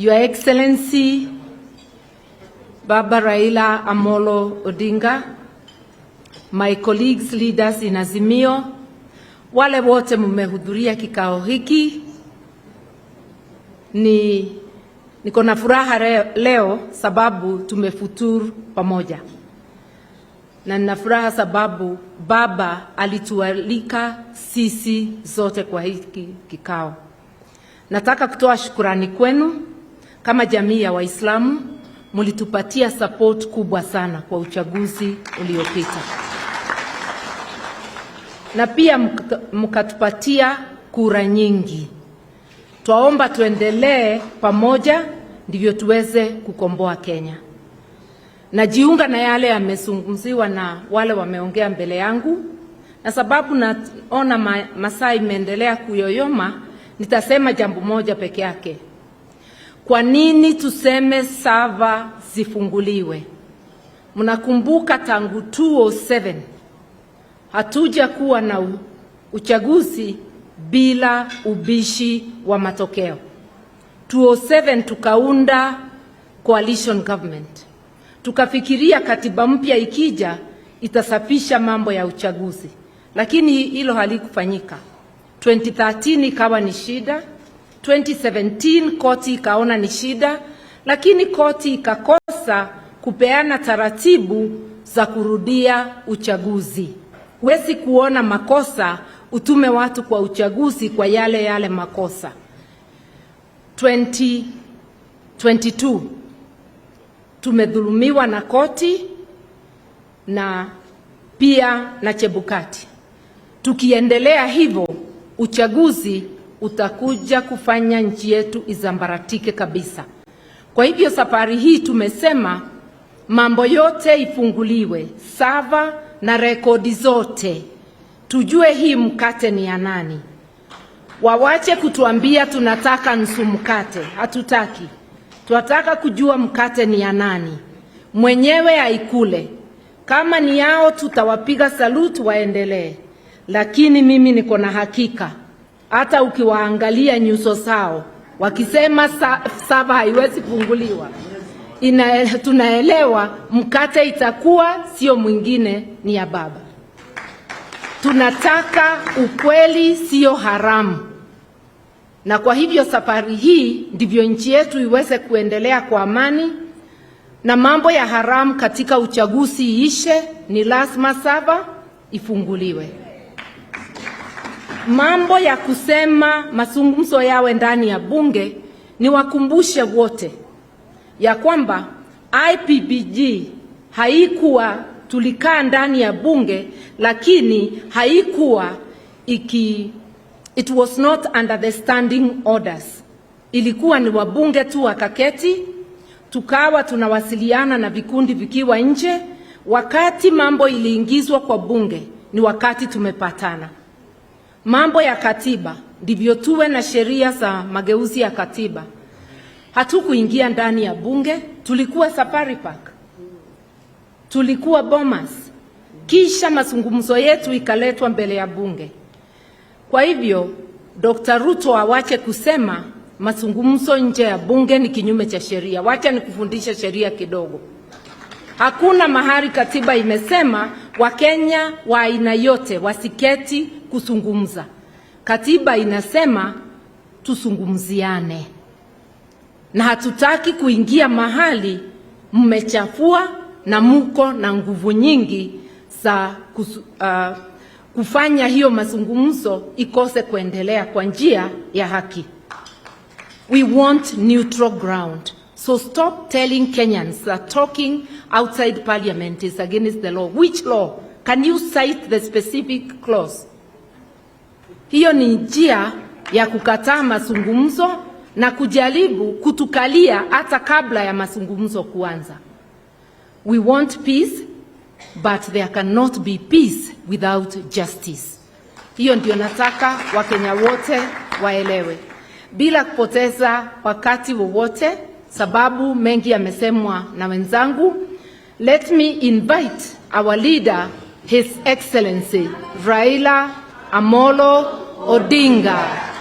Your Excellency Baba Raila Amolo Odinga, my colleagues, leaders in Azimio, wale wote mmehudhuria kikao hiki, ni niko na furaha leo sababu tumefuturu pamoja, na nina furaha sababu baba alitualika sisi zote kwa hiki kikao. Nataka kutoa shukurani kwenu kama jamii ya Waislamu, mlitupatia support kubwa sana kwa uchaguzi uliopita, na pia mkatupatia kura nyingi. Twaomba tuendelee pamoja, ndivyo tuweze kukomboa Kenya. Najiunga na yale yamezungumziwa na wale wameongea mbele yangu, na sababu naona masaa imeendelea kuyoyoma, nitasema jambo moja peke yake. Kwa nini tuseme server zifunguliwe? Mnakumbuka tangu 2007 hatuja kuwa na uchaguzi bila ubishi wa matokeo. 2007 tukaunda coalition government, tukafikiria katiba mpya ikija itasafisha mambo ya uchaguzi, lakini hilo halikufanyika. 2013 ikawa ni shida, 2017 koti ikaona ni shida, lakini koti ikakosa kupeana taratibu za kurudia uchaguzi. Huwezi kuona makosa utume watu kwa uchaguzi kwa yale yale makosa. 2022 tumedhulumiwa na koti na pia na Chebukati. Tukiendelea hivyo, uchaguzi utakuja kufanya nchi yetu isambaratike kabisa. Kwa hivyo safari hii tumesema mambo yote ifunguliwe, server na rekodi zote, tujue hii mkate ni ya nani. Wawache kutuambia tunataka nusu mkate, hatutaki. Tunataka kujua mkate ni ya nani, mwenyewe aikule. Kama ni yao, tutawapiga salute waendelee, lakini mimi niko na hakika hata ukiwaangalia nyuso zao wakisema server haiwezi funguliwa, tunaelewa mkate itakuwa sio mwingine, ni ya baba. Tunataka ukweli, sio haramu. Na kwa hivyo safari hii ndivyo nchi yetu iweze kuendelea kwa amani na mambo ya haramu katika uchaguzi iishe, ni lazima server ifunguliwe. Mambo ya kusema mazungumzo yawe ndani ya bunge, niwakumbushe wote ya kwamba IPPG haikuwa, tulikaa ndani ya bunge, lakini haikuwa iki, it was not under the standing orders. Ilikuwa ni wabunge tu wakaketi, tukawa tunawasiliana na vikundi vikiwa nje. Wakati mambo iliingizwa kwa bunge ni wakati tumepatana. Mambo ya katiba, ndivyo tuwe na sheria za mageuzi ya katiba. Hatukuingia ndani ya bunge, tulikuwa Safari Park, tulikuwa Bomas, kisha mazungumzo yetu ikaletwa mbele ya bunge. Kwa hivyo Dr. Ruto awache kusema mazungumzo nje ya bunge ni kinyume cha sheria. Wacha nikufundishe sheria kidogo. Hakuna mahali katiba imesema Wakenya wa aina yote wasiketi kuzungumza. Katiba inasema tuzungumziane, na hatutaki kuingia mahali mmechafua na muko na nguvu nyingi za kufanya hiyo mazungumzo ikose kuendelea kwa njia ya haki. We want neutral ground. So stop telling Kenyans that talking outside parliament is against the law. Which law? Can you cite the specific clause? Hiyo ni njia ya kukataa mazungumzo na kujaribu kutukalia hata kabla ya mazungumzo kuanza. We want peace, but there cannot be peace without justice. Hiyo ndio nataka Wakenya wote waelewe, bila kupoteza wakati wowote, sababu mengi yamesemwa na wenzangu. Let me invite our leader, His Excellency Raila Amolo Odinga.